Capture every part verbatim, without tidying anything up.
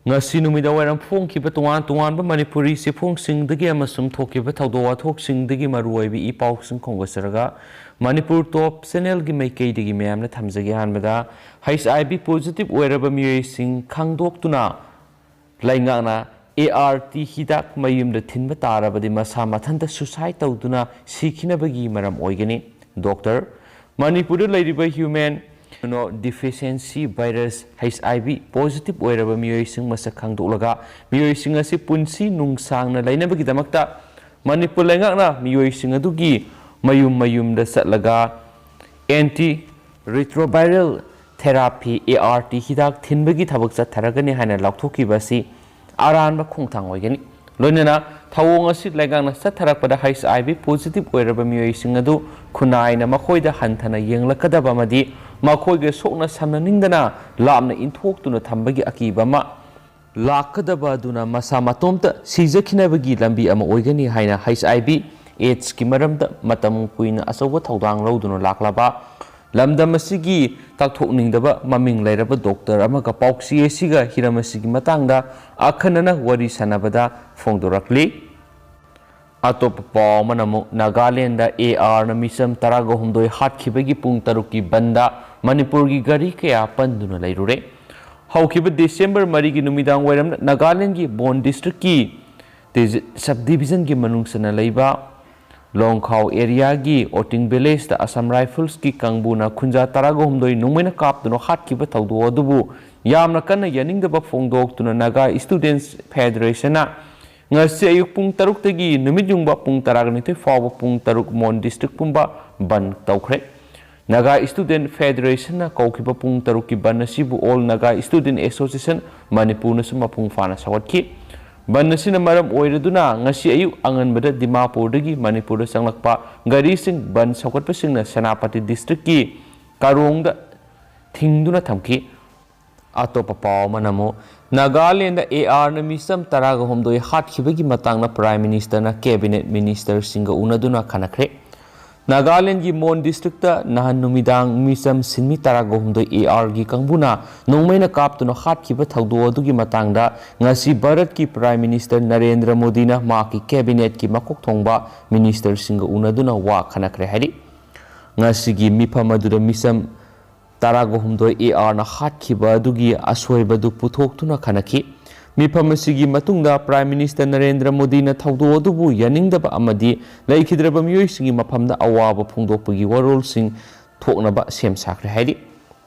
ꯉꯁꯤ ꯅꯨꯃꯤꯗꯥꯡ ꯋꯥꯏꯔꯝ ꯐꯣꯡꯈꯤꯕ ꯇꯣꯉꯥꯟ ꯇꯣꯉꯥꯟꯕ ꯃꯅꯤꯄꯨꯔꯤ ꯆꯦꯐꯣꯡꯁꯤꯡꯗꯒꯤ ꯑꯃꯁꯨꯡ ꯊꯣꯛꯈꯤꯕ ꯊꯧꯗꯣꯛ ꯋꯥꯊꯣꯛꯁꯤꯡꯗꯒꯤ ꯃꯔꯨꯑꯣꯏꯕ ꯏ ꯄꯥꯎꯁꯤꯡ ꯈꯣꯝꯒꯠꯆꯔꯒ, ꯃꯅꯤꯄꯨꯔ ꯇꯣꯞ ꯆꯦꯅꯦꯜꯒꯤ ꯃꯥꯏꯀꯩꯗꯒꯤ ꯃꯌꯥꯝꯅ ꯊꯝꯖꯒꯦ꯫ ꯑꯍꯥꯟꯕꯗ, ꯍꯩꯆ ꯑꯥꯏ ꯚꯤ ꯄꯣꯖꯤꯇꯤꯚ ꯑꯣꯏꯔꯕ ꯃꯤꯑꯣꯏꯁꯤꯡ ꯈꯪꯗꯣꯛꯇꯨꯅ ꯂꯩꯉꯥꯛꯅ ꯑꯦ ꯑꯥꯔ ꯇꯤ ꯍꯤꯗꯥꯛ ꯃꯌꯨꯝꯗ ꯊꯤꯟꯕ ꯇꯥꯔꯕꯗꯤ ꯃꯁꯥ ꯃꯊꯟꯇ ꯁꯨꯁꯥꯏꯠ ꯇꯧꯗꯨꯅ ꯁꯤꯈꯤꯅꯕꯒꯤ ꯃꯔꯝ ꯑꯣꯏꯒꯅꯤ꯫ ꯗꯣꯛꯇꯔ, ꯃꯅꯤꯄꯨꯔꯗ ꯂꯩꯔꯤꯕ ꯍ꯭ꯌꯨꯃꯦꯟ ꯏꯝꯃꯨꯅꯣ ꯗꯤꯐꯤꯁꯤꯌꯦꯟꯁꯤ ꯚꯥꯏꯔꯁ, ꯍꯩꯆ ꯑꯥꯏ ꯚꯤ ꯄꯣꯖꯤꯇꯤꯚ ꯑꯣꯏꯔꯕ ꯃꯤꯑꯣꯏꯁꯤꯡ ꯃꯁꯛ ꯈꯪꯗꯣꯛꯂꯒ, ꯃꯤꯑꯣꯏꯁꯤꯡ ꯑꯁꯤ ꯄꯨꯟꯁꯤ ꯅꯨꯡꯁꯥꯡꯅ ꯂꯩꯅꯕꯒꯤꯗꯃꯛꯇ ꯃꯅꯤꯄꯨꯔ ꯂꯩꯉꯥꯛꯅ ꯃꯤꯑꯣꯏꯁꯤꯡ ꯑꯗꯨꯒꯤ ꯃꯌꯨꯝ ꯃꯌꯨꯝꯗ ꯆꯠꯂꯒ anti retroviral therapy, A R T ꯍꯤꯗꯥꯛ ꯊꯤꯟꯕꯒꯤ ꯊꯕꯛ ꯆꯠꯊꯔꯒꯅꯤ ꯍꯥꯏꯅ ꯂꯥꯎꯊꯣꯛꯈꯤꯕ ꯑꯁꯤ ꯑꯔꯥꯟꯕ ꯈꯣꯡꯊꯥꯡ ꯑꯣꯏꯒꯅꯤ꯫ ꯂꯣꯏꯅꯅ ꯊꯧꯑꯣꯡ ꯑꯁꯤ ꯂꯩꯉꯥꯛꯅ ꯆꯠꯊꯔꯛꯄꯗ ꯍꯩꯆ ꯑꯥꯏ ꯚꯤ ꯄꯣꯖꯤꯇꯤꯚ ꯑꯣꯏꯔꯕ ꯃꯤꯑꯣꯏꯁꯤꯡ ꯑꯗꯨ ꯈꯨꯟꯅꯥꯏꯅ ꯃꯈꯣꯏꯗ ꯍꯟꯊꯅ ꯌꯦꯡꯂꯛꯀꯗꯕ ꯑꯃꯗꯤ ꯃꯈꯣꯏꯒ ꯁꯣꯛꯅ ꯁꯝꯅꯅꯤꯡꯗꯅ ꯂꯥꯞꯅ ꯏꯟꯊꯣꯛꯇꯨꯅ ꯊꯝꯕꯒꯤ ꯑꯀꯤꯕ ꯑꯃ ꯂꯥꯛꯀꯗꯕ ꯑꯗꯨꯅ ꯃꯁꯥ ꯃꯇꯣꯝꯇ ꯁꯤꯖꯈꯤꯅꯕꯒꯤ ꯂꯝꯕꯤ ꯑꯃ ꯑꯣꯏꯒꯅꯤ ꯍꯥꯏꯅ ꯍꯩꯆ ꯑꯥꯏ ꯚꯤ ꯑꯦꯗꯁꯀꯤ ꯃꯔꯝꯗ ꯃꯇꯝ ꯀꯨꯏꯅ ꯑꯆꯧꯕ ꯊꯧꯗꯥꯡ ꯂꯧꯗꯨꯅ ꯂꯥꯛꯂꯕ ꯂꯝꯗꯝ ꯑꯁꯤꯒꯤ ꯇꯥꯛꯊꯣꯛꯅꯤꯡꯗꯕ ꯃꯃꯤꯡ ꯂꯩꯔꯕ ꯗꯣꯛꯇꯔ ꯑꯃꯒ ꯄꯥꯎꯆꯦ ꯑꯁꯤꯒ ꯍꯤꯔꯝ ꯑꯁꯤꯒꯤ ꯃꯇꯥꯡꯗ ꯑꯈꯟꯅꯅ ꯋꯥꯔꯤ ꯁꯥꯟꯅꯕꯗ ꯐꯣꯡꯗꯣꯔꯛꯂꯤ꯫ ꯑꯇꯣꯞꯄ ꯄꯥꯎ ꯑꯃꯅ ꯑꯃꯨꯛ ꯅꯥꯒꯥꯂꯦꯟꯗ ꯑꯦ ꯑꯥꯔꯅ ꯃꯤꯆꯝ ꯇꯔꯥꯒ ꯍꯨꯝꯗꯣꯏ ꯍꯥꯠꯈꯤꯕꯒꯤ ꯄꯨꯡ ꯇꯔꯨꯛꯀꯤ ꯕꯟꯗ ꯃꯅꯤꯄꯨꯔꯒꯤ ꯒꯥꯔꯤ ꯀꯌꯥ ꯄꯟꯗꯨꯅ ꯂꯩꯔꯨꯔꯦ꯫ ꯍꯧꯈꯤꯕ ꯗꯤꯁꯦꯝꯕꯔ ꯃꯔꯤꯒꯤ ꯅꯨꯃꯤꯗꯥꯡ ꯋꯥꯏꯔꯝꯗ ꯅꯥꯒꯥꯂꯦꯟꯒꯤ ꯕꯣꯟ ꯗꯤꯁꯇ꯭ꯔꯤꯛꯀꯤ ꯇꯤꯖ-, ꯁꯕ ꯗꯤꯕꯤꯖꯟꯒꯤ ꯃꯅꯨꯡ ꯆꯟꯅ ꯂꯩꯕ ꯂꯣꯡꯈꯥꯎ ꯑꯦꯔꯤꯌꯥꯒꯤ ꯑꯣꯇꯤꯡ ꯚꯤꯂꯦꯖꯇ ꯑꯁꯥꯝ ꯔꯥꯏꯐꯜꯁꯀꯤ ꯀꯥꯡꯕꯨꯅ ꯈꯨꯟꯖꯥ ꯇꯔꯥꯒ ꯍꯨꯝꯗꯣꯏ ꯅꯣꯡꯃꯩꯅ ꯀꯥꯞꯇꯨꯅ ꯍꯥꯠꯈꯤꯕ ꯊꯧꯗꯣꯛ ꯑꯗꯨꯕꯨ ꯌꯥꯝꯅ ꯀꯟꯅ ꯌꯥꯅꯤꯡꯗꯕ ꯐꯣꯡꯗꯣꯛꯇꯨꯅ ꯅꯥꯒꯥ ꯏꯁꯇꯨꯗꯦꯟꯠꯁ ꯐꯦꯗꯔꯦꯁꯟꯅ ꯉꯁꯤ ꯑꯌꯨꯛ ꯄꯨꯡ ꯇꯔꯨꯛꯇꯒꯤ ꯅꯨꯃꯤꯠ ꯌꯨꯡꯕ ꯄꯨꯡ ꯇꯔꯥꯒ ꯅꯤꯊꯣꯏ ꯐꯥꯎꯕ ꯄꯨꯡ ꯇꯔꯨꯛ ꯃꯣꯟ ꯗꯤꯁꯇ꯭ꯔꯤꯛ ꯄꯨꯝꯕ ꯕꯟ ꯇꯧꯈ꯭ꯔꯦ꯫ ꯅꯥꯒꯥ ꯏꯁꯇꯨꯗꯦꯟꯠ ꯐꯦꯗꯔꯦꯁꯟꯅ ꯀꯧꯈꯤꯕ ꯄꯨꯡ ꯇꯔꯨꯛꯀꯤ ꯕꯟ ꯑꯁꯤꯕꯨ ꯑꯣꯜ ꯅꯥꯒꯥ ꯏꯁꯇꯨꯗꯦꯟꯠ ꯑꯦꯁꯣꯁꯤꯌꯦꯁꯟ ꯃꯅꯤꯄꯨꯔꯅꯁꯨ ꯃꯄꯨꯡ ꯐꯥꯅ ꯁꯧꯒꯠꯈꯤ꯫ ꯕꯟ ꯑꯁꯤꯅ ꯃꯔꯝ ꯑꯣꯏꯔꯗꯨꯅ ꯉꯁꯤ ꯑꯌꯨꯛ ꯑꯉꯟꯕꯗ ꯗꯤꯃꯥꯄꯨꯔꯗꯒꯤ ꯃꯅꯤꯄꯨꯔꯗ ꯆꯪꯂꯛꯄ ꯒꯥꯔꯤꯁꯤꯡ ꯕꯟ ꯁꯧꯒꯠꯄꯁꯤꯡꯅ ꯁꯦꯅꯥꯄꯇꯤ ꯗꯤꯁꯇ꯭ꯔꯤꯛꯀꯤ ꯀꯥꯔꯣꯡꯗ ꯊꯤꯡꯗꯨꯅ ꯊꯝꯈꯤ꯫ ꯑꯇꯣꯞꯄ ꯄꯥꯎ ꯑꯃꯅ ꯑꯃꯨꯛ ꯅꯥꯒꯥꯂꯦꯟꯗ ꯑꯦ ꯑꯥꯔꯅ ꯃꯤꯆꯝ ꯇꯔꯥꯒ ꯍꯨꯝꯗꯣꯏ ꯍꯥꯠꯈꯤꯕꯒꯤ ꯃꯇꯥꯡꯗ ꯄ꯭ꯔꯥꯏꯝ ꯃꯤꯅꯤꯁꯇꯔꯅ ꯀꯦꯕꯤꯅꯦꯠ ꯃꯤꯅꯤꯁꯇꯔꯁꯤꯡꯒ ꯎꯅꯗꯨꯅ ꯈꯟꯅꯈ꯭ꯔꯦ꯫ ꯅꯥꯒꯥꯂꯦꯟꯗꯒꯤ ꯃꯣꯟ ꯗꯤꯁꯇ꯭ꯔꯤꯛꯇ ꯅꯍꯥꯟ ꯅꯨꯃꯤꯗꯥꯡ ꯃꯤꯆꯝ ꯁꯤꯟꯃꯤ ꯇꯔꯥꯒ ꯍꯨꯝꯗꯣꯏ AR ꯒꯤ ꯀꯥꯡꯕꯨꯅ ꯅꯣꯡꯃꯩꯅ ꯀꯥꯞꯇꯨꯅ ꯍꯥꯠꯈꯤꯕ ꯊꯧꯗꯣꯛ ꯑꯗꯨꯒꯤ ꯃꯇꯥꯡꯗ ꯉꯁꯤ ꯚꯥꯔꯠꯀꯤ Prime Minister ꯅꯔꯦꯟꯗ꯭ꯔ ꯃꯣꯗꯤꯅ ꯃꯍꯥꯛꯀꯤ cabinet ꯀꯤ ꯃꯀꯣꯛ ꯊꯣꯡꯕ minister ꯁꯤꯡꯒ ꯎꯅꯗꯨꯅ ꯋꯥ ꯈꯟꯅꯈ꯭ꯔꯦ ꯍꯥꯏꯔꯤ꯫ ꯉꯁꯤꯒꯤ ꯃꯤꯐꯝ ꯑꯗꯨꯗ ꯃꯤꯆꯝ ꯇꯔꯥꯒ ꯍꯨꯝꯗꯣꯏ AR ꯅ ꯍꯥꯠꯈꯤꯕ ꯑꯗꯨꯒꯤ ꯑꯁꯣꯏꯕꯗꯨ ꯄꯨꯊꯣꯛꯇꯨꯅ ꯈꯟꯅꯈꯤ꯫ ꯃꯤꯐꯝ ꯑꯁꯤꯒꯤ ꯃꯇꯨꯡꯗ Prime Minister ꯅꯔꯦꯟꯗ꯭ꯔ ꯃꯣꯗꯤꯅ ꯊꯧꯗꯣꯛ ꯑꯗꯨꯕꯨ ꯌꯥꯅꯤꯡꯗꯕ ꯑꯃꯗꯤ ꯂꯩꯈꯤꯗ꯭ꯔꯕ ꯃꯤꯑꯣꯏꯁꯤꯡꯒꯤ ꯃꯐꯝꯗ ꯑꯋꯥꯕ ꯐꯣꯡꯗꯣꯛꯄꯒꯤ ꯋꯥꯔꯣꯜꯁꯤꯡ ꯊꯣꯛꯅꯕ ꯁꯦꯝ ꯁꯥꯈ꯭ꯔꯦ ꯍꯥꯏꯔꯤ꯫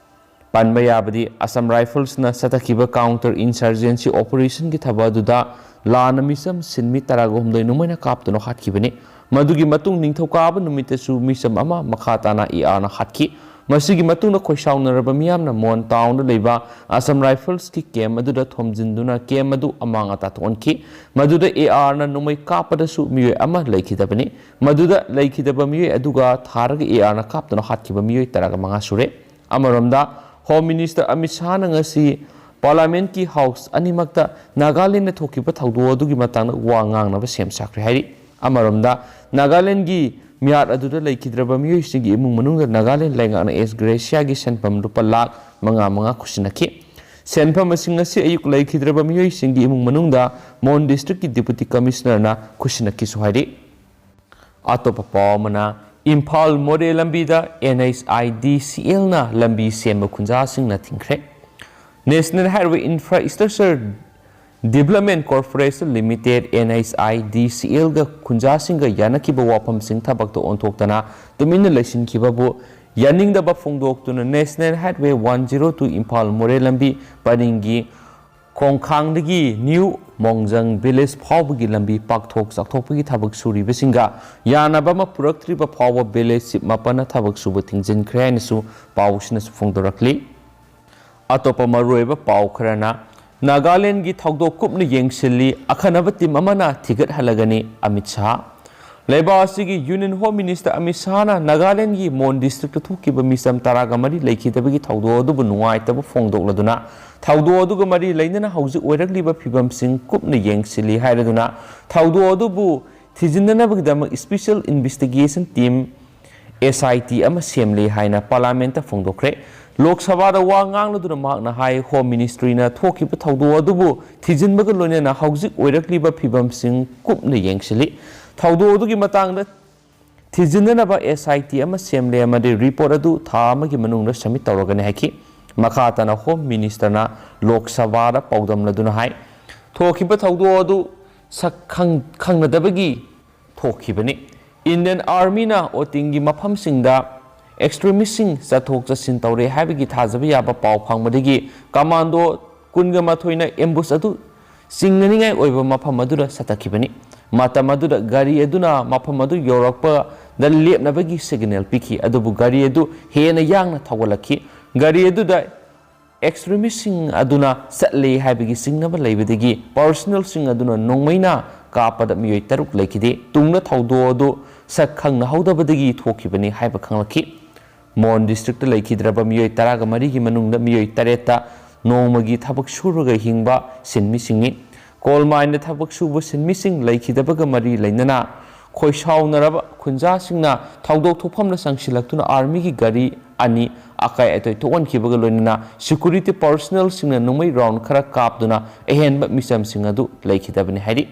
ꯄꯟꯕ ꯌꯥꯕꯗꯤ, Assam Rifles ꯅ ꯆꯠꯊꯈꯤꯕ counter insurgency operation ꯒꯤ ꯊꯕꯛ ꯑꯗꯨꯗ ꯂꯥꯟꯅ ꯃꯤꯆꯝ ꯁꯤꯟꯃꯤ ꯇꯔꯥꯒ ꯍꯨꯝꯗꯣꯏ ꯅꯣꯡꯃꯩꯅ ꯀꯥꯞꯇꯨꯅ ꯍꯥꯠꯈꯤꯕꯅꯤ꯫ ꯃꯗꯨꯒꯤ ꯃꯇꯨꯡ ꯅꯤꯡꯊꯧꯀꯥꯕ ꯅꯨꯃꯤꯠꯇꯁꯨ ꯃꯤꯆꯝ ꯑꯃ ꯃꯈꯥ ꯇꯥꯅ AR ꯅ ꯍꯥꯠꯈꯤ꯫ ꯃꯁꯤꯒꯤ ꯃꯇꯨꯡꯗ ꯈꯣꯏꯁꯥꯎꯅꯔꯕ ꯃꯤꯌꯥꯝꯅ ꯃꯣꯟ town ꯗ ꯂꯩꯕ Assam Rifles ꯀꯤ camp ꯑꯗꯨꯗ ꯊꯣꯝꯖꯤꯟꯗꯨꯅ camp ꯑꯗꯨ ꯑꯃꯥꯡ ꯑꯇꯥ ꯊꯣꯛꯍꯟꯈꯤ꯫ ꯃꯗꯨꯗ AR ꯅ ꯅꯣꯡꯃꯩ ꯀꯥꯞꯄꯗꯁꯨ ꯃꯤꯑꯣꯏ ꯑꯃ ꯂꯩꯈꯤꯗꯕꯅꯤ꯫ ꯃꯗꯨꯗ ꯂꯩꯈꯤꯗꯕ ꯃꯤꯑꯣꯏ ꯑꯗꯨꯒ ꯊꯥꯔꯒ AR ꯅ ꯀꯥꯞꯇꯨꯅ ꯍꯥꯠꯈꯤꯕ ꯃꯤꯑꯣꯏ ꯇꯔꯥꯒ ꯃꯉꯥ ꯁꯨꯔꯦ꯫ ꯑꯃꯔꯣꯝꯗ, Home Minister ꯑꯃꯤꯠ ꯁꯥꯍꯅ ꯉꯁꯤ Parliament ꯀꯤ House ꯑꯅꯤꯃꯛꯇ ꯅꯥꯒꯥꯂꯦꯟꯗ ꯊꯣꯛꯈꯤꯕ ꯊꯧꯗꯣꯛ ꯑꯗꯨꯒꯤ ꯃꯇꯥꯡꯗ ꯋꯥ ꯉꯥꯡꯅꯕ ꯁꯦꯝ ꯁꯥꯈ꯭ꯔꯦ ꯍꯥꯏꯔꯤ꯫ ꯑꯃꯔꯣꯝꯗ, ꯅꯥꯒꯥꯂꯦꯟꯗꯒꯤ ꯃꯤꯍꯥꯠ ꯑꯗꯨꯗ ꯂꯩꯈꯤꯗ꯭ꯔꯕ ꯃꯤꯑꯣꯏꯁꯤꯡꯒꯤ ꯏꯃꯨꯡ ꯃꯅꯨꯡꯗ ꯅꯥꯒꯥꯂꯦꯟ ꯂꯩꯉꯥꯛꯅ ex gratia ꯒꯤ ꯁꯦꯟꯐꯝ ꯂꯨꯄꯥ ꯂꯥꯈ ꯃꯉꯥ ꯃꯉꯥ ꯈꯨꯠꯁꯤꯟꯅꯈꯤ꯫ ꯁꯦꯟꯐꯝ ꯑꯁꯤ ꯉꯁꯤ ꯑꯌꯨꯛ ꯂꯩꯈꯤꯗ꯭ꯔꯕ ꯃꯤꯑꯣꯏꯁꯤꯡꯒꯤ ꯏꯃꯨꯡ ꯃꯅꯨꯡꯗ ꯃꯣꯟ District ꯀꯤ Deputy Commissioner ꯅ ꯈꯨꯠꯁꯤꯟꯅꯈꯤꯁꯨ ꯍꯥꯏꯔꯤ꯫ ꯑꯇꯣꯞꯄ ꯄꯥꯎ ꯑꯃꯅ, ꯏꯝꯐꯥꯜ ꯃꯣꯔꯦ ꯂꯝꯕꯤꯗ NHIDCL ꯅ ꯂꯝꯕꯤ ꯁꯦꯝꯕ ꯈꯨꯟꯖꯥꯁꯤꯡꯅ ꯊꯤꯡꯈ꯭ꯔꯦ꯫ National Highway Infrastructure Development Corporation Limited, NHIDCL ꯒ ꯈꯨꯟꯖꯥꯁꯤꯡꯒ ꯌꯥꯅꯈꯤꯕ ꯋꯥꯐꯝꯁꯤꯡ ꯊꯕꯛꯇ ꯑꯣꯟꯊꯣꯛꯇꯅ ꯇꯨꯃꯤꯟꯅ ꯂꯩꯁꯤꯟꯈꯤꯕꯕꯨ ꯌꯥꯅꯤꯡꯗꯕ ꯐꯣꯡꯗꯣꯛꯇꯨꯅ National Highway one zero two Imphal ꯃꯣꯔꯦ ꯂꯝꯕꯤ ꯄꯔꯤꯡꯒꯤ ꯈꯣꯡꯈꯥꯡꯗꯒꯤ New ꯃꯣꯡꯖꯪ Village ꯐꯥꯎꯕꯒꯤ ꯂꯝꯕꯤ ꯄꯥꯛꯊꯣꯛ ꯆꯥꯎꯊꯣꯛꯄꯒꯤ ꯊꯕꯛ ꯁꯨꯔꯤꯕꯁꯤꯡꯒ ꯌꯥꯅꯕ ꯑꯃ ꯄꯨꯔꯛꯇ꯭ꯔꯤꯕ ꯐꯥꯎꯕ village chief ꯃꯥꯄꯟꯅ ꯊꯕꯛ ꯁꯨꯕ ꯊꯤꯡꯖꯤꯟꯈ꯭ꯔꯦ ꯍꯥꯏꯅꯁꯨ ꯄꯥꯎꯁꯤꯅꯁꯨ ꯐꯣꯡꯗꯣꯔꯛꯂꯤ꯫ ꯑꯇꯣꯞꯄ ꯃꯔꯨꯑꯣꯏꯕ ꯄꯥꯎ ꯈꯔꯅ, ꯅꯥꯒꯥꯂꯦꯟꯗꯒꯤ ꯊꯧꯗꯣꯛ ꯀꯨꯞꯅ ꯌꯦꯡꯁꯤꯜꯂꯤ, ꯑꯈꯟꯅꯕ team ꯑꯃꯅ ꯊꯤꯒꯠꯍꯜꯂꯒꯅꯤ, ꯑꯃꯤꯠ ꯁꯥꯍ꯫ ꯂꯩꯕꯥꯛ ꯑꯁꯤꯒꯤ Union Home Minister ꯑꯃꯤꯠ ꯁꯥꯍꯅ ꯅꯥꯒꯥꯂꯦꯟꯗꯒꯤ ꯃꯣꯟ District ꯇ ꯊꯣꯛꯈꯤꯕ ꯃꯤꯆꯝ ꯇꯔꯥꯒ ꯃꯔꯤ ꯂꯩꯈꯤꯗꯕꯒꯤ ꯊꯧꯗꯣꯛ ꯑꯗꯨꯕꯨ ꯅꯨꯡꯉꯥꯏꯇꯕ ꯐꯣꯡꯗꯣꯛꯂꯗꯨꯅ, ꯊꯧꯗꯣꯛ ꯑꯗꯨꯒ ꯃꯔꯤ ꯂꯩꯅꯅ ꯍꯧꯖꯤꯛ ꯑꯣꯏꯔꯛꯂꯤꯕ ꯐꯤꯕꯝꯁꯤꯡ ꯀꯨꯞꯅ ꯌꯦꯡꯁꯤꯜꯂꯤ ꯍꯥꯏꯔꯗꯨꯅ, ꯊꯧꯗꯣꯛ ꯑꯗꯨꯕꯨ ꯊꯤꯖꯤꯟꯅꯅꯕꯒꯤꯗꯃꯛ Special Investigation Team ꯑꯦꯁ ꯑꯥꯏ ꯇꯤ ꯑꯃ ꯁꯦꯝꯂꯦ ꯍꯥꯏꯅ ꯄꯥꯔꯂꯤꯌꯥꯃꯦꯟꯠꯇ ꯐꯣꯡꯗꯣꯛꯈ꯭ꯔꯦ꯫ ꯂꯣꯛ ꯁꯚꯥꯗ ꯋꯥ ꯉꯥꯡꯂꯗꯨꯅ ꯃꯍꯥꯛꯅ ꯍꯥꯏ, ꯍꯣꯝ ꯃꯤꯅꯤꯁꯇ꯭ꯔꯤꯅ ꯊꯣꯛꯈꯤꯕ ꯊꯧꯗꯣꯛ ꯑꯗꯨꯕꯨ ꯊꯤꯖꯤꯟꯕꯒ ꯂꯣꯏꯅꯅ ꯍꯧꯖꯤꯛ ꯑꯣꯏꯔꯛꯂꯤꯕ ꯐꯤꯕꯝꯁꯤꯡ ꯀꯨꯞꯅ ꯌꯦꯡꯁꯤꯜꯂꯤ꯫ ꯊꯧꯗꯣꯛ ꯑꯗꯨꯒꯤ ꯃꯇꯥꯡꯗ ꯊꯤꯖꯤꯟꯅꯅꯕ ꯑꯦꯁ ꯑꯥꯏ ꯇꯤ ꯑꯃ ꯁꯦꯝꯂꯦ ꯑꯃꯗꯤ ꯔꯤꯄꯣꯔꯠ ꯑꯗꯨ ꯊꯥ ꯑꯃꯒꯤ ꯃꯅꯨꯡꯗ ꯁꯕꯃꯤꯠ ꯇꯧꯔꯒꯅꯤ ꯍꯥꯏꯈꯤ꯫ ꯃꯈꯥ ꯇꯥꯅ ꯍꯣꯝ ꯃꯤꯅꯤꯁꯇꯔꯅ ꯂꯣꯛ ꯁꯚꯥꯗ ꯄꯥꯎꯗꯝꯂꯗꯨꯅ ꯍꯥꯏ, ꯊꯣꯛꯈꯤꯕ ꯊꯧꯗꯣꯛ ꯑꯗꯨ ꯁꯛ ꯈꯪ-, ꯈꯪꯅꯗꯕꯒꯤ ꯊꯣꯛꯈꯤꯕꯅꯤ꯫ ꯏꯟꯗꯤꯌꯟ ꯑꯥꯔꯃꯤꯅ ꯑꯣꯇꯤꯡꯒꯤ ꯃꯐꯝꯁꯤꯡꯗ ꯑꯦꯛꯁꯇ꯭ꯔꯤꯃꯤꯁꯁꯤꯡ ꯆꯠꯊꯣꯛ ꯆꯠꯁꯤꯟ ꯇꯧꯔꯦ ꯍꯥꯏꯕꯒꯤ ꯊꯥꯖꯕ ꯌꯥꯕ ꯄꯥꯎ ꯐꯪꯕꯗꯒꯤ ꯀꯃꯥꯟꯗꯣ ꯀꯨꯟꯒ ꯃꯥꯊꯣꯏꯅ ꯑꯦꯝꯕꯨꯁ ꯑꯗꯨ ꯆꯤꯡꯅꯅꯤꯡꯉꯥꯏ ꯑꯣꯏꯕ ꯃꯐꯝ ꯑꯗꯨꯗ ꯆꯠꯊꯈꯤꯕꯅꯤ꯫ ꯃꯇꯝ ꯑꯗꯨꯗ ꯒꯥꯔꯤ ꯑꯗꯨꯅ ꯃꯐꯝ ꯑꯗꯨ ꯌꯧꯔꯛꯄꯗ ꯂꯦꯞꯅꯕꯒꯤ ꯁꯤꯒꯅꯦꯜ ꯄꯤꯈꯤ, ꯑꯗꯨꯕꯨ ꯒꯥꯔꯤ ꯑꯗꯨ ꯍꯦꯟꯅ ꯌꯥꯡꯅ ꯊꯧꯒꯠꯂꯛꯈꯤ꯫ ꯒꯥꯔꯤ ꯑꯗꯨꯗ ꯑꯦꯛꯁꯇ꯭ꯔꯤꯃꯤꯁꯁꯤꯡ ꯑꯗꯨꯅ ꯆꯠꯂꯦ ꯍꯥꯏꯕꯒꯤ ꯆꯤꯡꯅꯕ ꯂꯩꯕꯗꯒꯤ ꯄꯔꯁꯅꯦꯜꯁꯤꯡ ꯑꯗꯨꯅ ꯅꯣꯡꯃꯩꯅ ꯀꯥꯞꯄꯗ ꯃꯤꯑꯣꯏ ꯇꯔꯨꯛ ꯂꯩꯈꯤꯗꯦ꯫ ꯇꯨꯡꯗ ꯊꯧꯗꯣꯛ ꯑꯗꯨ ꯁꯛ ꯈꯪꯅꯍꯧꯗꯕꯗꯒꯤ ꯊꯣꯛꯈꯤꯕꯅꯤ ꯍꯥꯏꯕ ꯈꯪꯂꯛꯈꯤ꯫ ꯃꯣꯟ ꯗꯤꯁꯇ꯭ꯔꯤꯛꯇ ꯂꯩꯈꯤꯗ꯭ꯔꯕ ꯃꯤꯑꯣꯏ ꯇꯔꯥꯒ ꯃꯔꯤꯒꯤ ꯃꯅꯨꯡꯗ ꯃꯤꯑꯣꯏ ꯇꯔꯦꯠꯇ ꯅꯣꯡꯃꯒꯤ ꯊꯕꯛ ꯁꯨꯔꯒ ꯍꯤꯡꯕ ꯁꯤꯟꯃꯤꯁꯤꯡꯅꯤ꯫ ꯀꯣꯜ ꯃꯥꯏꯟꯗ ꯊꯕꯛ ꯁꯨꯕ ꯁꯤꯟꯃꯤꯁꯤꯡ ꯂꯩꯈꯤꯗꯕꯒ ꯃꯔꯤ ꯂꯩꯅꯅ ꯈꯣꯏꯁꯥꯎꯅꯔꯕ ꯈꯨꯟꯖꯥꯁꯤꯡꯅ ꯊꯧꯗꯣꯛ ꯊꯣꯛꯐꯝꯗ ꯆꯪꯁꯤꯜꯂꯛꯇꯨꯅ ꯑꯥꯔꯃꯤꯒꯤ ꯒꯥꯔꯤ ꯑꯅꯤ ꯑꯀꯥꯏ ꯑꯇꯣꯏ ꯊꯣꯛꯍꯟꯈꯤꯕꯒ ꯂꯣꯏꯅꯅ ꯁꯦꯀ꯭ꯌꯨꯔꯤꯇꯤ ꯄꯔꯁꯅꯦꯜꯁꯤꯡꯅ ꯅꯣꯡꯃꯩ ꯔꯥꯎꯟ ꯈꯔ ꯀꯥꯞꯇꯨꯅ ꯑꯍꯦꯟꯕ ꯃꯤꯆꯝꯁꯤꯡ ꯑꯗꯨ ꯂꯩꯈꯤꯗꯕꯅꯤ ꯍꯥꯏꯔꯤ꯫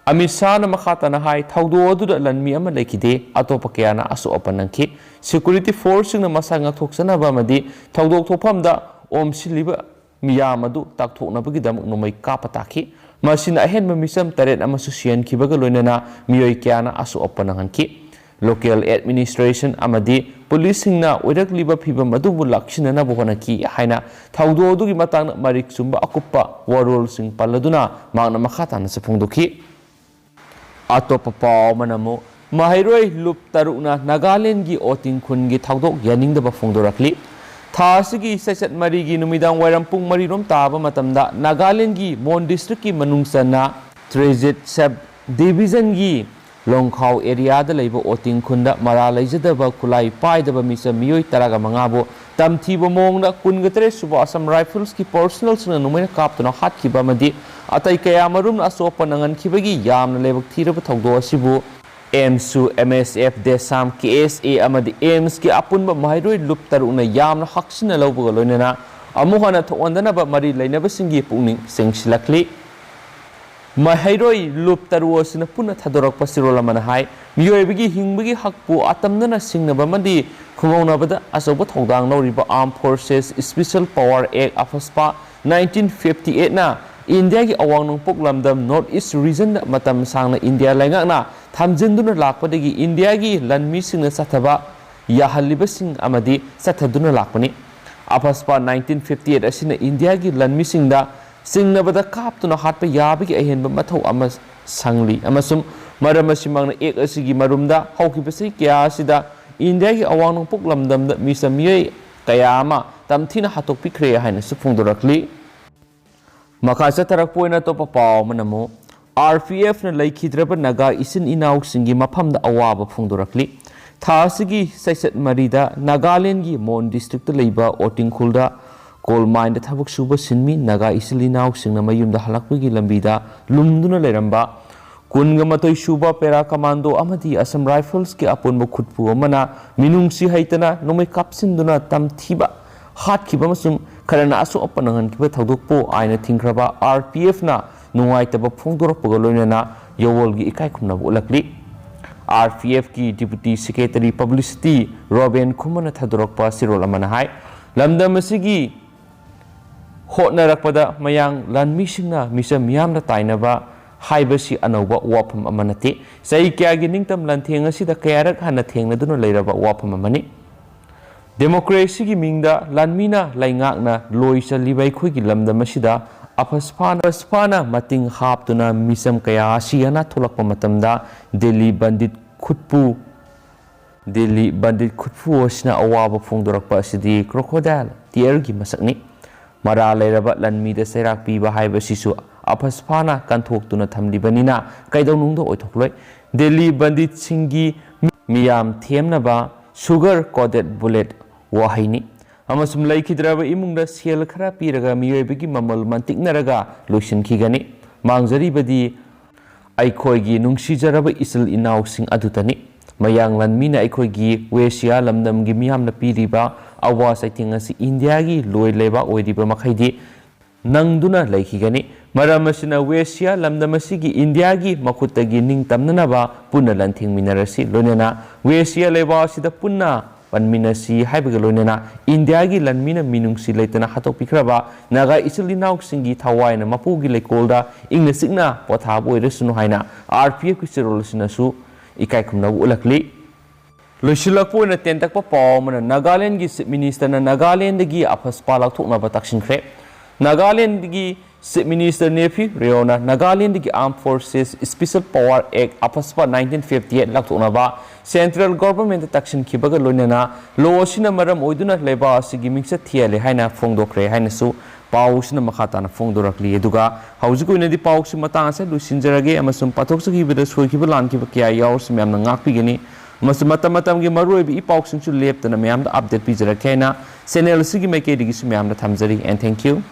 ꯑꯃꯤꯠ ꯁꯥꯍꯅ ꯃꯈꯥ ꯇꯥꯅ ꯍꯥꯏ, ꯊꯧꯗꯣꯛ ꯑꯗꯨꯗ ꯂꯟꯃꯤ ꯑꯃ ꯂꯩꯈꯤꯗꯦ, ꯑꯇꯣꯞꯄ ꯀꯌꯥꯅ ꯑꯁꯣꯛ ꯑꯄꯟ ꯅꯪꯈꯤ꯫ ꯁꯦꯀ꯭ꯌꯨꯔꯤꯇꯤ ꯐꯣꯔꯁꯁꯤꯡꯅ ꯃꯁꯥ ꯉꯥꯛꯊꯣꯛꯆꯅꯕ ꯑꯃꯗꯤ ꯊꯧꯗꯣꯛ ꯊꯣꯛꯐꯝꯗ ꯑꯣꯝꯁꯤꯜꯂꯤꯕ ꯃꯤꯌꯥꯝ ꯑꯗꯨ ꯇꯥꯛꯊꯣꯛꯅꯕꯒꯤꯗꯃꯛ ꯅꯣꯡꯃꯩ ꯀꯥꯞꯄ ꯇꯥꯈꯤ꯫ ꯃꯁꯤꯅ ꯑꯍꯦꯟꯕ ꯃꯤꯆꯝ ꯇꯔꯦꯠ ꯑꯃꯁꯨ ꯁꯤꯍꯟꯈꯤꯕꯒ ꯂꯣꯏꯅꯅ ꯃꯤꯑꯣꯏ ꯀꯌꯥꯅ ꯑꯁꯣꯛ ꯑꯄꯟ ꯅꯪꯍꯟꯈꯤ꯫ ꯂꯣꯀꯦꯜ ꯑꯦꯗꯃꯤꯅꯤꯁꯇ꯭ꯔꯦꯁꯟ ꯑꯃꯗꯤ ꯄꯨꯂꯤꯁꯁꯤꯡꯅ ꯑꯣꯏꯔꯛꯂꯤꯕ ꯐꯤꯚꯝ ꯑꯗꯨꯕꯨ ꯂꯥꯛꯁꯤꯟꯅꯅꯕ ꯍꯣꯠꯅꯈꯤ ꯍꯥꯏꯅ ꯊꯧꯗꯣꯛ ꯑꯗꯨꯒꯤ ꯃꯇꯥꯡꯗ ꯃꯔꯤꯛ ꯆꯨꯝꯕ ꯑꯀꯨꯞꯄ ꯋꯥꯔꯣꯜꯁꯤꯡ ꯄꯜꯂꯗꯨꯅ ꯃꯍꯥꯛꯅ ꯃꯈꯥ ꯇꯥꯅꯁꯨ ꯐꯣꯡꯗꯣꯛꯈꯤ꯫ ꯑꯇꯣꯞꯄ ꯄꯥꯎ ꯑꯃꯅ ꯑꯃꯨꯛ ꯃꯍꯩꯔꯣꯏ ꯂꯨꯞ ꯇꯔꯨꯛꯅ ꯅꯥꯒꯥꯂꯦꯟꯗꯒꯤ ꯑꯣꯇꯤꯡ ꯈꯨꯟꯒꯤ ꯊꯧꯗꯣꯛ ꯌꯥꯅꯤꯡꯗꯕ ꯐꯣꯡꯗꯣꯔꯛꯂꯤ꯫ ꯊꯥ ꯑꯁꯤꯒꯤ ꯆꯩꯆꯠ ꯃꯔꯤꯒꯤ ꯅꯨꯃꯤꯗꯥꯡ ꯋꯥꯏꯔꯝ ꯄꯨꯡ ꯃꯔꯤ ꯔꯣꯝ ꯇꯥꯕ ꯃꯇꯝꯗ ꯅꯥꯒꯥꯂꯦꯟꯗꯒꯤ ꯃꯣꯟ ꯗꯤꯁꯇ꯭ꯔꯤꯛꯀꯤ ꯃꯅꯨꯡ ꯆꯟꯅ ꯇ꯭ꯔꯦꯖꯤꯠ ꯁꯕ ꯗꯤꯕꯤꯖꯟꯒꯤ ꯂꯣꯡꯈꯥꯎ ꯑꯦꯔꯤꯌꯥꯗ ꯂꯩꯕ ꯑꯣꯇꯤꯡ ꯈꯨꯟꯗ ꯃꯔꯥ ꯂꯩꯖꯗꯕ ꯈꯨꯠꯂꯥꯏ ꯄꯥꯏꯗꯕ ꯃꯤꯆꯝ ꯃꯤꯑꯣꯏ ꯇꯔꯥꯒ ꯃꯉꯥꯕꯨ ꯇꯝꯊꯤꯕ ꯃꯑꯣꯡꯗ ꯀꯨꯟꯒ ꯇꯔꯦꯠ ꯁꯨꯕ ꯑꯁꯥꯝ ꯔꯥꯏꯐꯜꯁꯀꯤ ꯄꯔꯁꯅꯦꯜꯁꯤꯡꯅ ꯅꯣꯡꯃꯩꯅ ꯀꯥꯞꯇꯨꯅ ꯍꯥꯠꯈꯤꯕ ꯑꯃꯗꯤ ꯑꯇꯩ ꯀꯌꯥ ꯃꯔꯨꯝꯅ ꯑꯁꯣꯛ ꯑꯄꯟ ꯅꯪꯍꯟꯈꯤꯕꯒꯤ ꯌꯥꯝꯅ ꯂꯥꯏꯕꯛ ꯊꯤꯔꯕ ꯊꯧꯗꯣꯛ ꯑꯁꯤꯕꯨ ꯑꯦꯝꯁꯨ ꯑꯦꯝ ꯑꯦꯁ ꯑꯦꯐ, ꯗꯦꯁꯥꯝ, ꯀꯦ ꯑꯦꯁ ꯑꯦ ꯑꯃꯗꯤ ꯑꯦꯝꯁꯀꯤ ꯑꯄꯨꯟꯕ ꯃꯍꯩꯔꯣꯏ ꯂꯨꯞ ꯇꯔꯨꯛꯅ ꯌꯥꯝꯅ ꯍꯛꯆꯤꯟꯅ ꯂꯧꯕꯒ ꯂꯣꯏꯅꯅ ꯑꯃꯨꯛ ꯍꯟꯅ ꯊꯣꯛꯍꯟꯗꯅꯕ ꯃꯔꯤ ꯂꯩꯅꯕꯁꯤꯡꯒꯤ ꯄꯨꯛꯅꯤꯡ ꯆꯤꯡꯁꯤꯜꯂꯛꯂꯤ꯫ ꯃꯍꯩꯔꯣꯏ ꯂꯨꯞ ꯇꯔꯨꯛ ꯑꯁꯤꯅ ꯄꯨꯟꯅ ꯊꯥꯗꯣꯔꯛꯄ ꯆꯦꯔꯣꯜ ꯑꯃꯅ ꯍꯥꯏ, ꯃꯤꯑꯣꯏꯕꯒꯤ ꯍꯤꯡꯕꯒꯤ ꯍꯛꯄꯨ ꯑꯇꯝꯅꯅ ꯁꯤꯡꯅꯕ ꯑꯃꯗꯤ ꯈꯨꯃꯧꯅꯕꯗ ꯑꯆꯧꯕ ꯊꯧꯗꯥꯡ ꯂꯧꯔꯤꯕ Armed Forces Special Power Act, ꯑꯐꯁꯄꯥ, nineteen fifty eight ꯅ ꯏꯟꯗꯤꯌꯥꯒꯤ ꯑꯋꯥꯡ ꯅꯣꯡꯄꯣꯛ ꯂꯝꯗꯝ, North East Region ꯗ ꯃꯇꯝ ꯁꯥꯡꯅ ꯏꯟꯗꯤꯌꯥ ꯂꯩꯉꯥꯛꯅ ꯊꯝꯖꯤꯟꯗꯨꯅ ꯂꯥꯛꯄꯗꯒꯤ ꯏꯟꯗꯤꯌꯥꯒꯤ ꯂꯥꯟꯃꯤꯁꯤꯡꯅ ꯆꯠꯊꯕ ꯌꯥꯍꯜꯂꯤꯕꯁꯤꯡ ꯑꯃꯗꯤ ꯆꯠꯊꯗꯨꯅ ꯂꯥꯛꯄꯅꯤ꯫ ꯑꯐꯁꯄꯥ nineteen fifty eight ꯑꯁꯤꯅ ꯏꯟꯗꯤꯌꯥꯒꯤ ꯂꯥꯟꯃꯤꯁꯤꯡꯗ ꯆꯤꯡꯅꯕꯗ ꯀꯥꯞꯇꯨꯅ ꯍꯥꯠꯄ ꯌꯥꯕꯒꯤ ꯑꯍꯦꯟꯕ ꯃꯊꯧ ꯑꯃ ꯁꯪꯂꯤ, ꯑꯃꯁꯨꯡ ꯃꯔꯝ ꯑꯁꯤꯃꯛꯅ ꯑꯦꯛ ꯑꯁꯤꯒꯤ ꯃꯔꯨꯝꯗ ꯍꯧꯈꯤꯕ ꯆꯍꯤ ꯀꯌꯥ ꯑꯁꯤꯗ ꯏꯟꯗꯤꯌꯥꯒꯤ ꯑꯋꯥꯡ ꯅꯣꯡꯄꯣꯛ ꯂꯝꯗꯝꯗ ꯃꯤꯆꯝ ꯃꯤꯑꯣꯏ ꯀꯌꯥ ꯑꯃ ꯇꯝꯊꯤꯅ ꯍꯥꯠꯇꯣꯛꯄꯤꯈ꯭ꯔꯦ ꯍꯥꯏꯅꯁꯨ ꯐꯣꯡꯗꯣꯔꯛꯂꯤ꯫ ꯃꯈꯥ ꯆꯠꯊꯔꯛꯄ ꯑꯣꯏꯅ ꯑꯇꯣꯞꯄ ꯄꯥꯎ ꯑꯃꯅ ꯑꯃꯨꯛ, ꯑꯥꯔ ꯄꯤ ꯑꯦꯐꯅ ꯂꯩꯈꯤꯗ꯭ꯔꯕ ꯅꯥꯒꯥ ꯏꯆꯤꯟ ꯏꯅꯥꯎꯁꯤꯡꯒꯤ ꯃꯐꯝꯗ ꯑꯋꯥꯕ ꯐꯣꯡꯗꯣꯔꯛꯂꯤ꯫ ꯊꯥ ꯑꯁꯤꯒꯤ ꯆꯩꯆꯠ ꯃꯔꯤꯗ ꯅꯥꯒꯥꯂꯦꯟꯒꯤ ꯃꯣꯟ ꯗꯤꯁꯇ꯭ꯔꯤꯛꯇ ꯂꯩꯕ ꯑꯣꯇꯤꯡꯈꯨꯜꯗ ꯀꯣꯜ ꯃꯥꯏꯟꯗ ꯊꯕꯛ ꯁꯨꯕ ꯁꯤꯟꯃꯤ ꯅꯥꯒꯥ ꯏꯆꯤꯜ ꯏꯅꯥꯎꯁꯤꯡꯅ ꯃꯌꯨꯝꯗ ꯍꯜꯂꯛꯄꯒꯤ ꯂꯝꯕꯤꯗ ꯂꯨꯝꯗꯨꯅ ꯂꯩꯔꯝꯕ ꯀꯨꯟꯒ ꯃꯥꯊꯣꯏ ꯁꯨꯕ ꯄꯦꯔꯥ ꯀꯃꯥꯟꯗꯣ ꯑꯃꯗꯤ ꯑꯁꯝ ꯔꯥꯏꯐꯜꯁꯀꯤ ꯑꯄꯨꯟꯕ ꯈꯨꯠꯄꯨ ꯑꯃꯅ ꯃꯤꯅꯨꯡꯁꯤ ꯍꯩꯇꯅ ꯅꯣꯡꯃꯩ ꯀꯥꯞꯁꯤꯟꯗꯨꯅ ꯇꯝꯊꯤꯕ ꯍꯥꯠꯈꯤꯕ ꯑꯃꯁꯨꯡ ꯈꯔꯅ ꯑꯁꯣꯛ ꯑꯄꯟ ꯅꯪꯍꯟꯈꯤꯕ ꯊꯧꯗꯣꯛꯄꯨ ꯑꯥꯏꯟꯅ ꯊꯤꯡꯈ꯭ꯔꯕ ꯑꯥꯔ ꯄꯤ ꯑꯦꯐꯅ ꯅꯨꯡꯉꯥꯏꯇꯕ ꯐꯣꯡꯗꯣꯔꯛꯄꯒ ꯂꯣꯏꯅꯅ ꯌꯥꯋꯣꯜꯒꯤ ꯏꯀꯥꯏ ꯈꯨꯝꯅꯕ ꯎꯠꯂꯛꯂꯤ꯫ ꯑꯥꯔ ꯄꯤ ꯑꯦꯐꯀꯤ ꯗꯤꯄꯨꯇꯤ ꯁꯦꯀ꯭ꯔꯦꯇꯔꯤ ꯄꯕ꯭ꯂꯤꯁꯤꯇꯤ ꯔꯣꯕꯦꯟ ꯈꯨꯃꯟꯅ ꯊꯥꯗꯣꯔꯛꯄ ꯆꯦꯔꯣꯜ ꯑꯃꯅ ꯍꯥꯏ, ꯂꯝꯗꯝ ꯑꯁꯤꯒꯤ ꯍꯣꯠꯅꯔꯛꯄꯗ ꯃꯌꯥꯡ ꯂꯥꯟꯃꯤꯁꯤꯡꯅ ꯃꯤꯆꯝ ꯃꯤꯌꯥꯝꯅ ꯇꯥꯏꯅꯕ ꯍꯥꯏꯕꯁꯤ ꯑꯅꯧꯕ ꯋꯥꯐꯝ ꯑꯃ ꯅꯠꯇꯦ꯫ ꯆꯍꯤ ꯀꯌꯥꯒꯤ ꯅꯤꯡꯇꯝ ꯂꯥꯟꯊꯦꯡ ꯑꯁꯤꯗ ꯀꯌꯥꯔꯛ ꯍꯟꯅ ꯊꯦꯡꯅꯗꯨꯅ ꯂꯩꯔꯕ ꯋꯥꯐꯝ ꯑꯃꯅꯤ꯫ ꯗꯦꯃꯣꯀ꯭ꯔꯦꯁꯤꯒꯤ ꯃꯤꯡꯗ ꯂꯥꯟꯃꯤꯅ ꯂꯩꯉꯥꯛꯅ ꯂꯣꯏ ꯆꯜꯂꯤꯕ ꯑꯩꯈꯣꯏꯒꯤ ꯂꯝꯗꯝ ꯑꯁꯤꯗ ꯑꯐꯁꯐꯥꯅ, ꯑꯐꯁꯐꯥꯅ ꯃꯇꯤꯡ ꯍꯥꯞꯇꯨꯅ ꯃꯤꯆꯝ ꯀꯌꯥ ꯑꯁꯤ ꯑꯅꯥ ꯊꯣꯛꯂꯛꯄ ꯃꯇꯝꯗ ꯗꯦꯜꯂꯤ ꯕꯟꯗꯤꯠ ꯈꯨꯠꯄꯨ, ꯗꯦꯜꯂꯤ ꯕꯟꯗꯤꯠ ꯈꯨꯠꯄꯨ ꯑꯁꯤꯅ ꯑꯋꯥꯕ ꯐꯣꯡꯗꯣꯔꯛꯄ ꯑꯁꯤꯗꯤ crocodile tearꯒꯤ ꯃꯁꯛꯅꯤ꯫ ꯃꯔꯥ ꯂꯩꯔꯕ ꯂꯥꯟꯃꯤꯗ ꯆꯩꯔꯥꯛ ꯄꯤꯕ ꯍꯥꯏꯕꯁꯤꯁꯨ ꯑꯐꯁꯐꯥꯅ ꯀꯟꯊꯣꯛꯇꯨꯅ ꯊꯝꯂꯤꯕꯅꯤꯅ ꯀꯩꯗꯧꯅꯨꯡꯗ ꯑꯣꯏꯊꯣꯛꯂꯣꯏ꯫ ꯗꯦꯜꯂꯤ ꯕꯟꯗꯤꯠꯁꯤꯡꯒꯤ ꯃꯤꯌꯥꯝ ꯊꯦꯝꯅꯕ sugar coated bullet ꯋꯥꯍꯩꯅꯤ꯫ ꯑꯃꯁꯨꯡ ꯂꯩꯈꯤꯗ꯭ꯔꯕ ꯏꯃꯨꯡꯗ ꯁꯦꯜ ꯈꯔ ꯄꯤꯔꯒ ꯃꯤꯑꯣꯏꯕꯒꯤ ꯃꯃꯜ ꯃꯟꯇꯤꯛꯅꯔꯒ ꯂꯣꯏꯁꯤꯟꯈꯤꯒꯅꯤ꯫ ꯃꯥꯡꯖꯔꯤꯕꯗꯤ ꯑꯩꯈꯣꯏꯒꯤ ꯅꯨꯡꯁꯤꯖꯔꯕ ꯏꯆꯤꯜ ꯏꯅꯥꯎꯁꯤꯡ ꯑꯗꯨꯗꯅꯤ꯫ ꯃꯌꯥꯡ ꯂꯥꯟꯃꯤꯅ ꯑꯩꯈꯣꯏꯒꯤ ꯋꯦꯁꯤꯌꯥ ꯂꯝꯗꯝꯒꯤ ꯃꯤꯌꯥꯝꯅ ꯄꯤꯔꯤꯕ ꯑꯋꯥ ꯆꯩꯊꯦꯡ ꯑꯁꯤ ꯏꯟꯗꯤꯌꯥꯒꯤ ꯂꯣꯏ ꯂꯩꯕꯥꯛ ꯑꯣꯏꯔꯤꯕ ꯃꯈꯩꯗꯤ ꯅꯪꯗꯨꯅ ꯂꯩꯈꯤꯒꯅꯤ꯫ ꯃꯔꯝ ꯑꯁꯤꯅ ꯋꯦꯁꯤꯌꯥ ꯂꯝꯗꯝ ꯑꯁꯤꯒꯤ ꯏꯟꯗꯤꯌꯥꯒꯤ ꯃꯈꯨꯠꯇꯒꯤ ꯅꯤꯡꯇꯝꯅꯅꯕ ꯄꯨꯟꯅ ꯂꯥꯟꯊꯦꯡꯃꯤꯟꯅꯔꯁꯤ꯫ ꯂꯣꯏꯅꯅ ꯋꯦꯁꯤꯌꯥ ꯂꯩꯕꯥꯛ ꯑꯁꯤꯗ ꯄꯨꯟꯅ ꯄꯟꯃꯤꯟꯅꯁꯤ ꯍꯥꯏꯕꯒ ꯂꯣꯏꯅꯅ ꯏꯟꯗꯤꯌꯥꯒꯤ ꯂꯥꯟꯃꯤꯅ ꯃꯤꯅꯨꯡꯁꯤ ꯂꯩꯇꯅ ꯍꯥꯠꯇꯣꯛꯄꯤꯈ꯭ꯔꯕ ꯅꯥꯒꯥ ꯏꯆꯤꯜ ꯏꯅꯥꯎꯁꯤꯡꯒꯤ ꯊꯋꯥꯏꯅ ꯃꯄꯨꯒꯤ ꯂꯩꯀꯣꯜꯗ ꯏꯪꯅ ꯆꯤꯛꯅ ꯄꯣꯊꯥꯕ ꯑꯣꯏꯔꯁꯅꯨ ꯍꯥꯏꯅ ꯑꯥꯔ ꯄꯤ ꯑꯦꯐꯀꯤ ꯆꯦꯔꯣꯜ ꯑꯁꯤꯅꯁꯨ ꯏꯀꯥꯏ ꯈꯨꯝꯅꯕ ꯎꯠꯂꯛꯂꯤ꯫ ꯂꯣꯏꯁꯤꯜꯂꯛꯄ ꯑꯣꯏꯅ ꯇꯦꯟꯇꯛꯄ ꯄꯥꯎ ꯑꯃꯅ, ꯅꯥꯒꯥꯂꯦꯟꯗꯒꯤ ꯆꯤꯐ ꯃꯤꯅꯤꯁꯇꯔꯅ ꯅꯥꯒꯥꯂꯦꯟꯗꯒꯤ ꯑꯐꯁꯄꯥ ꯂꯧꯊꯣꯛꯅꯕ ꯇꯛꯁꯤꯟꯈ꯭ꯔꯦ꯫ ꯅꯥꯒꯥꯂꯦꯟꯗꯒꯤ ꯆꯤꯐ ꯃꯤꯅꯤꯁꯇꯔ ꯅꯦꯐꯤ ꯔꯤꯑꯣꯅ ꯅꯥꯒꯥꯂꯦꯟꯗꯒꯤ Armed Forces Special Power Act, ꯑꯐꯁꯄꯥ nineteen fifty eight ꯂꯧꯊꯣꯛꯅꯕ ꯁꯦꯟꯇ꯭ꯔꯦꯜ ꯒꯣꯚꯔꯟꯃꯦꯟꯠꯇ ꯇꯛꯁꯤꯟꯈꯤꯕꯒ ꯂꯣꯏꯅꯅ ꯂꯣ ꯑꯁꯤꯅ ꯃꯔꯝ ꯑꯣꯏꯗꯨꯅ ꯂꯩꯕꯥꯛ ꯑꯁꯤꯒꯤ ꯃꯤꯡꯆꯠ ꯊꯤꯍꯜꯂꯦ ꯍꯥꯏꯅ ꯐꯣꯡꯗꯣꯛꯈ꯭ꯔꯦ ꯍꯥꯏꯅꯁꯨ ꯄꯥꯎꯁꯤꯅ ꯃꯈꯥ ꯇꯥꯅ ꯐꯣꯡꯗꯣꯔꯛꯂꯤ꯫ ꯑꯗꯨꯒ ꯍꯧꯖꯤꯛꯀꯤ ꯑꯣꯏꯅꯗꯤ ꯄꯥꯎꯁꯤ ꯃꯇꯥꯡ ꯑꯁꯤꯗ ꯂꯣꯏꯁꯤꯟꯖꯔꯒꯦ, ꯑꯃꯁꯨꯡ ꯄꯥꯊꯣꯛꯆꯈꯤꯕꯗ ꯁꯣꯏꯈꯤꯕ ꯂꯥꯟꯈꯤꯕ ꯀꯌꯥ ꯌꯥꯎꯔꯁꯨ ꯃꯌꯥꯝꯅ ꯉꯥꯛꯄꯤꯒꯅꯤ꯫ ꯑꯃꯁꯨꯡ ꯃꯇꯝ ꯃꯇꯝꯒꯤ ꯃꯔꯨꯑꯣꯏꯕ ꯏ ꯄꯥꯎꯁꯤꯡꯁꯨ ꯂꯦꯞꯇꯅ ꯃꯌꯥꯝꯗ ꯑꯞꯗꯦꯠ ꯄꯤꯖꯔꯛꯀꯦ ꯍꯥꯏꯅ ꯆꯦꯅꯦꯜ ꯑꯁꯤꯒꯤ ꯃꯥꯏꯀꯩꯗꯒꯤꯁꯨ ꯃꯌꯥꯝꯗ ꯊꯝꯖꯔꯤ꯫ And thank you.